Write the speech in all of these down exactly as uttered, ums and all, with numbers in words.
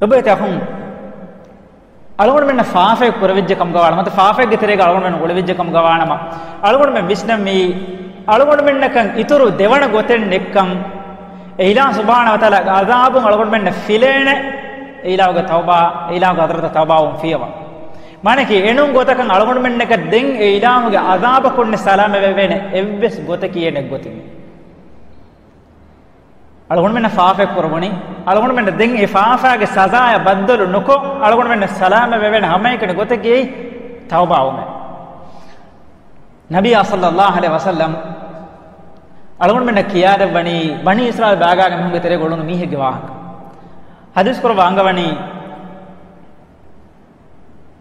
ލޮބުވެތި އަޚުން، އަޅުގަނޑުމެންނަށް ފާފައެއް ކުރެވިއްޖެ ކަމުގަވާނަމަ، މަތަ ފާފައެއްގެ ތެރޭގަ އަޅުގަނޑުމެން އުޅެވިއްޖެ ކަމުގަވާނަމަ، އަޅުގަނޑުމެން ވިސްނަންވީ، އަޅުގަނޑުމެންނަކަށް އިތުރު ދެވަނަ ގޮތެއް ނެއްކަން. އެ އިލާހު ސުބްޙާނަހު ވަތަޢާލާގެ ޢަޛާބުން އަޅުގަނޑުމެންނަށް ފިލޭނެ، އެ އިލާހުގެ ތައުބާ، އެ އިލާހުގެ ޙަޟްރަތަށް ތައުބާވުން ފިޔަވާ. މާނައަކީ، އެނޫން ގޮތަކަށް އަޅުގަނޑުމެންނަކަށް ދެން އެ އިލާހުގެ ޢަޛާބަކުންނެއް ސަލާމަތްވެވޭނެ އެއްވެސް ގޮތަކީ އޭނަ އެއްގޮތިން. އަޅުގަނޑުމެންނަށް ފާފައެއް ކުރަމުނީ، އަޅުގަނޑުމެންނަށް ދެން އެ ފާފާގެ ސަޒާއަށް ބައްދަލު ނުކޮށް، އަޅުގަނޑުމެންނަށް ސަލާމަތް ވެވޭނެ ހަމައެކަނި ގޮތަކީ ތައުބާވުމޭ. ނަބިއްޔާ ޞައްލައްލާހު ޢަލައިހި ވަސައްލަމް އަޅުގަނޑުމެންނަށް ކިޔާދެއްވަނީ، ބަނީ އިސްރާއީލް ބާގާގެ މީހުންގެ ތެރޭގަ އުޅުނު މީހެއްގެ ވާހަކަ. ޙަދީޘް ކުރައްވާ އަންގަވަނީ،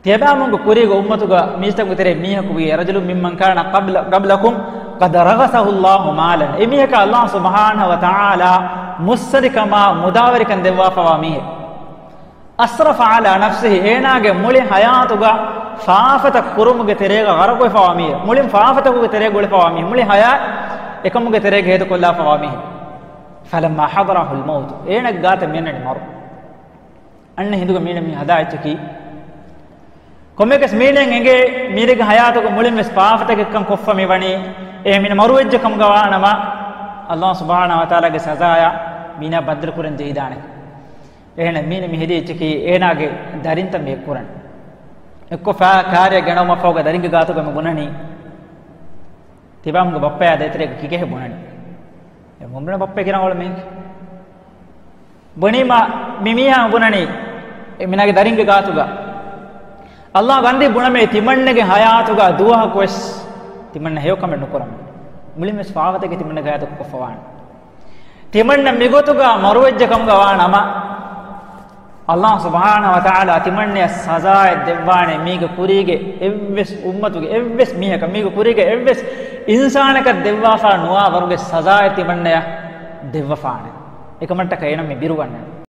ތިޔަބައިމީހުންގެ ކުރީގެ އުއްމަތުގަ މީސްތަކުގެ ތެރޭ މީހަކު ވީ، رجل ممن كان قبل، قبلكم قد رغسه الله مالا. އެ މީހަކަށް ﷲ ސުބްޙާނަހު ވަތަޢާލާ މުއްސަނދިކަމާ މުދާވެރިކަން ދެއްވާފަވާ މީހެއް. أسرف على نفسه، އޭނާގެ މުޅި ޙަޔާތުގަ ފާފަތައް ކުރުމުގެ ތެރޭގަ ޣަރަޤުވެފަވާ މީހެއް. މުޅިން ފާފަތަކުގެ ތެރޭގަ އުޅެފަވާ މީހެއް. މުޅި ޙަޔާތް އެކަމުގެ ތެރޭގަ ހޭދަކޮށްލާފަވާ މީހެއް. فلما حضره الموت، އޭނަގެ ގާތަށް މިއަންނަނީ މަރު. އަންނަ ހިނދުގަ މީނަ މި ހަދާ އެއްޗަކީ، ކޮންމެއަކަސް މީނައަށް އެނގޭ މީނަގެ ޙަޔާތުގަ މުޅިން ވެސް ފާފަތަކެއްކަން ކޮށްފަ މި ވަނީ، އެ މީނަ މަރުވެއްޖެ ކަމުގަވާނަމަ، ﷲ ސުބްޙާނަހު ވަތަޢާލާގެ ސަޒާއަށް މީނަ ބައްދަލު ކުރަން ޖެހިދާނެ. އެހެން މީނަ މި ހެދި އެއްޗަކީ އޭނާގެ ދަރިންތައް މި އެއްކުރަން. އެއްކޮށް ފާ ކާރިއަށް ގެނައުމަށްފަހުގަ ދަރިންގެ ގާތުގަ މި ބުނަނީ، ތިބާމުގެ ބައްޕަޔާ ދޭތެރޭގަ ކިކެހެ ބުނަނީ. އެ މުއުމިނު ބައްޕަ ކިރަނގޮޅ މީ. ބުނީމަ މި މީހާ ބުނަނީ، އެ މީނާގެ ދަރިންގެ ގާތުގަ، ﷲ ގަންދީ ބުނަމޭ، ތިމަންނެގެ ޙަޔާތުގަ ދުވަހަކު ވެސް ތިމަންނަ ހެޔޮކަމެއް ނުކުރަމޭ. މުޅިން ވެސް ފާފަތަކެއް ތިމަންނެގެ ޙަޔާތުގަ ކޮށްފަވާނެ. ތިމަންނަ މިގޮތުގަ މަރުވެއްޖެ ކަމުގަ ވާނަމަ، ﷲ ސުބްޙާނަހު ވަތަޢާލާ ތިމަންނަޔަށް ސަޒާއެއް ދެއްވާނެ، މީގެ ކުރީގެ އެއްވެސް އުއްމަތުގެ އެއްވެސް މީހަކަށް، މީގެ ކުރީގެ އެއްވެސް އިންސާނަކަށް ދެއްވާފާ ނުވާ ވަރުގެ ސަޒާއެއް ތިމަންނަޔަށް ދެއްވަފާނެ. އެކަމަށްޓަކައި އޭނަ މި ބިރުގަންނަނީ.